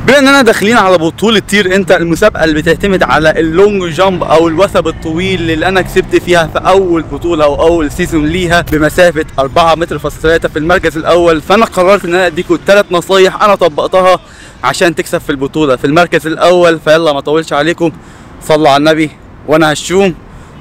بما اننا داخلين على بطوله طير انت، المسابقة اللي بتعتمد على ال long jump او الوثب الطويل اللي انا كسبت فيها في اول بطوله او اول season ليها بمسافه 4.3 متر في المركز الاول، فانا قررت ان انا اديكم 3 نصايح انا طبقتها عشان تكسب في البطولة في المركز الاول. فيلا ما اطولش عليكم، صلوا على النبي وانا هشوم،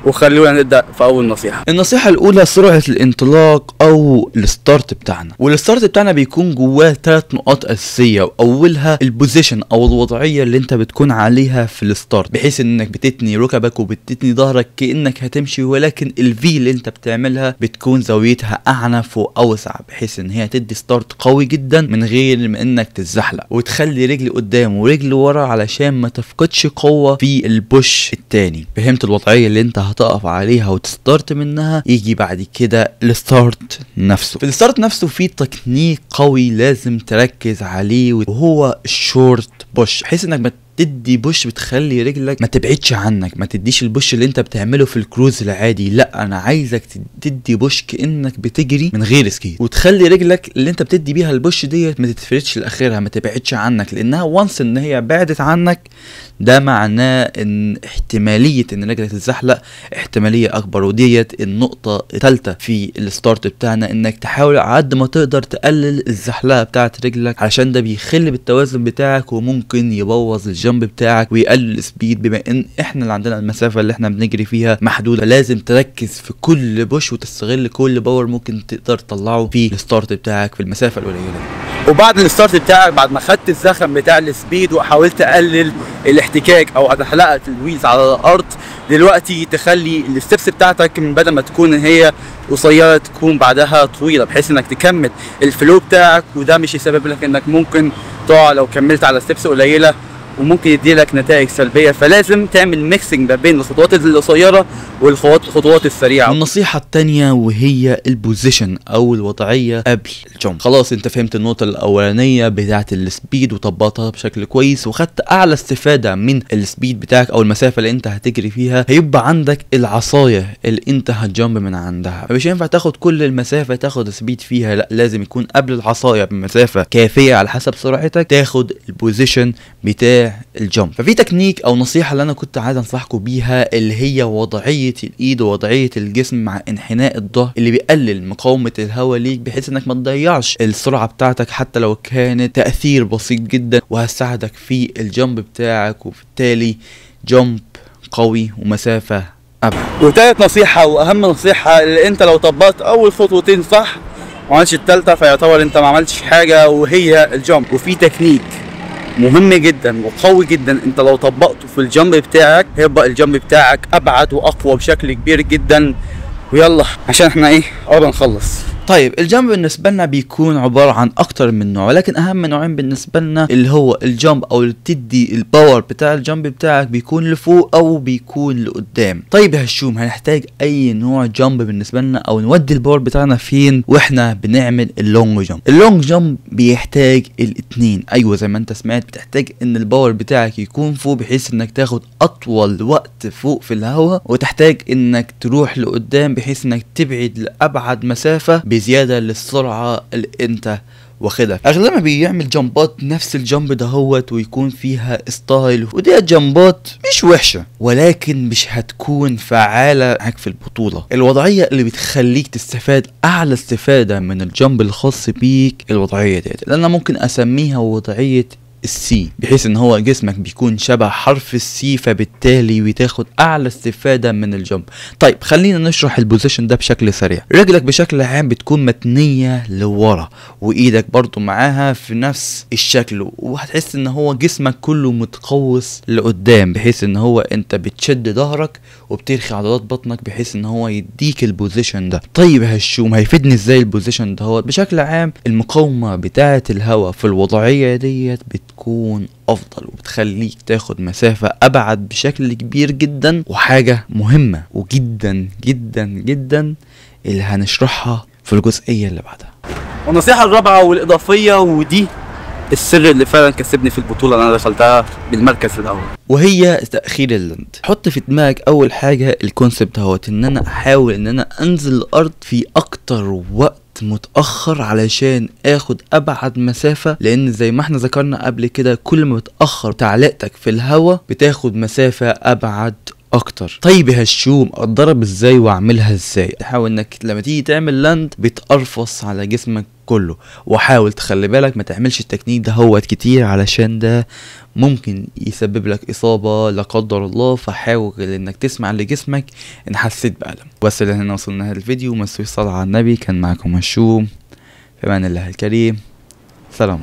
وخلونا نبدا في اول نصيحة. النصيحة الاولى سرعة الانطلاق او ال start بتاعنا، وال start بتاعنا بيكون جواه 3 نقاط اساسية، واولها ال position او الوضعية اللي انت بتكون عليها في ال start، بحيث انك بتتني ركبك وبتتني ظهرك كانك هتمشي، ولكن ال V اللي انت بتعملها بتكون زاويتها اعنف واوسع، بحيث ان هي تدي start قوي جدا من غير ما انك تتزحلق، وتخلي رجل قدام ورجل ورا علشان ما تفقدش قوة في ال push التاني. فهمت الوضعية اللي انت هتقف عليها وت start منها؟ يجي بعد كده ال start نفسه. في ال start نفسه في تكنيك قوي لازم تركز عليه، وهو ال short push، بحيث انك ما تدي push بتخلي رجلك ما تبعدش عنك، ما تديش ال push اللي انت بتعمله في الكروز العادي، لا انا عايزك تدي push كانك بتجري من غير skate، وتخلي رجلك اللي انت بتدي بيها ال push ديت ما تتفردش لاخرها، ما تبعدش عنك، لانها once ان هي بعدت عنك ده معناه ان احتمالية ان رجلك تتزحلق احتمالية اكبر. وديت النقطة الثالثة في ال start بتاعنا، انك تحاول على قد ما تقدر تقلل الزحلقه بتاعت رجلك، علشان ده بيخل بالتوازن بتاعك وممكن يبوظ ال jump بتاعك ويقلل ال speed، بما ان احنا اللي عندنا المسافة اللي احنا بنجري فيها محدودة، لازم تركز في كل push وتستغل كل power ممكن تقدر تطلعه في ال start بتاعك في المسافة القليلة دي. وبعد ال start بتاعك، بعد ما خدت الزخم بتاع ال speed وحاولت تقلل الاحتكاك او زحلقه ال wheels على الارض، دلوقتي تخلي ال steps بتاعتك من بدل ما تكون هي قصيرة تكون بعدها طويلة، بحيث انك تكمل ال flow بتاعك، وده مش يسبب لك انك ممكن تقع لو كملت على steps قليله وممكن يدي لك نتائج سلبية. فلازم تعمل mixing ما بين الخطوات القصيرة والخطوات السريعة. النصيحة الثانية وهي ال position او الوضعية قبل ال jump. خلاص انت فهمت النقطة الاولانية بتاعه ال speed وطبقتها بشكل كويس وخدت اعلى استفاده من ال speed بتاعك او المسافة اللي انت هتجري فيها، هيبقى عندك العصاية اللي انت هت jump من عندها. مش هينفع تاخد كل المسافة تاخد speed فيها، لا لازم يكون قبل العصاية بمسافه كافيه على حسب سرعتك تاخد ال position بتاع ال jump. ففي تكنيك او نصيحة اللي انا كنت عايز انصحكم بيها، اللي هي وضعية الايد ووضعيه الجسم مع انحناء الظهر، اللي بيقلل مقاومة الهواء ليك، بحيث انك ما تضيعش السرعة بتاعتك حتى لو كانت تاثير بسيط جدا، وهتساعدك في ال jump بتاعك، وبالتالي jump قوي ومسافه ابعد. وتالت نصيحة واهم نصيحة، اللي انت لو طبقت اول خطوتين صح وما عملتش التالتة فيعتبر انت ما عملتش حاجة، وهي ال jump. وفي تكنيك مهم جدا وقوي جدا انت لو طبقته في ال jump بتاعك هيبقى ال jump بتاعك ابعد واقوى بشكل كبير جدا. ويلا عشان احنا ايه قربنا نخلص. طيب ال jump بالنسبة لنا بيكون عبارة عن اكتر من نوع، ولكن اهم نوعين بالنسبة لنا اللي هو ال jump او اللي بتدي ال power بتاع ال jump بتاعك بيكون لفوق او بيكون لقدام. طيب يا هشوم هنحتاج اي نوع jump بالنسبة لنا او نودي ال power بتاعنا فين واحنا بنعمل ال long jump؟ ال long jump بيحتاج الاتنين، ايوه زي ما انت سمعت، بتحتاج ان ال power بتاعك يكون فوق بحيث انك تاخد اطول وقت فوق في الهواء، وتحتاج انك تروح لقدام بحيث انك تبعد لابعد مسافة بزيادة للسرعه اللي انت واخدها. اغلبنا بيعمل jump ات نفس ال jump دهوت ويكون فيها style، ودي jump ات مش وحشة ولكن مش هتكون فعاله معاك في البطولة. الوضعية اللي بتخليك تستفاد اعلى استفاده من ال jump الخاص بيك الوضعية ديت، اللي انا ممكن اسميها وضعية ال C، بحيث ان هو جسمك بيكون شبه حرف ال C، فبالتالي بتاخد اعلى استفاده من ال jump. طيب خلينا نشرح ال position ده بشكل سريع. رجلك بشكل عام بتكون متنيه لورا، وايدك برضو معاها في نفس الشكل، وهتحس ان هو جسمك كله متقوس لقدام، بحيث ان هو انت بتشد ظهرك وبترخي عضلات بطنك بحيث ان هو يديك ال position ده. طيب هشوم هيفيدني ازاي ال position ده؟ هو بشكل عام المقاومة بتاعه الهواء في الوضعية ديت بتكون افضل، وبتخليك تاخد مسافة ابعد بشكل كبير جدا. وحاجة مهمة وجدا جدا جدا اللي هنشرحها في الجزئية اللي بعدها. والنصيحة الرابعة والاضافية، ودي السر اللي فعلا كسبني في البطولة اللي انا دخلتها بالمركز الاول، وهي تاخير ال land. حط في دماغك اول حاجة ال concept اهوت، ان انا احاول ان انا انزل الارض في اكتر وقت متاخر علشان اخد ابعد مسافة، لان زي ما احنا ذكرنا قبل كده كل ما بتاخر تعليقتك في الهواء بتاخد مسافة ابعد اكتر. طيب يا هشوم اتضرب ازاي واعملها ازاي؟ حاول انك لما تيجي تعمل land بتقرفص على جسمك كله، وحاول تخلي بالك ما تعملش التكنيك ده هو كتير علشان ده ممكن يسبب لك اصابه لا قدر الله، فحاول انك تسمع لجسمك ان حسيت بألم. بس لهنا وصلنا لهذا الفيديو، ما تنسوش الصلاة على النبي. كان معكم هشوم، في امان الله الكريم، سلام.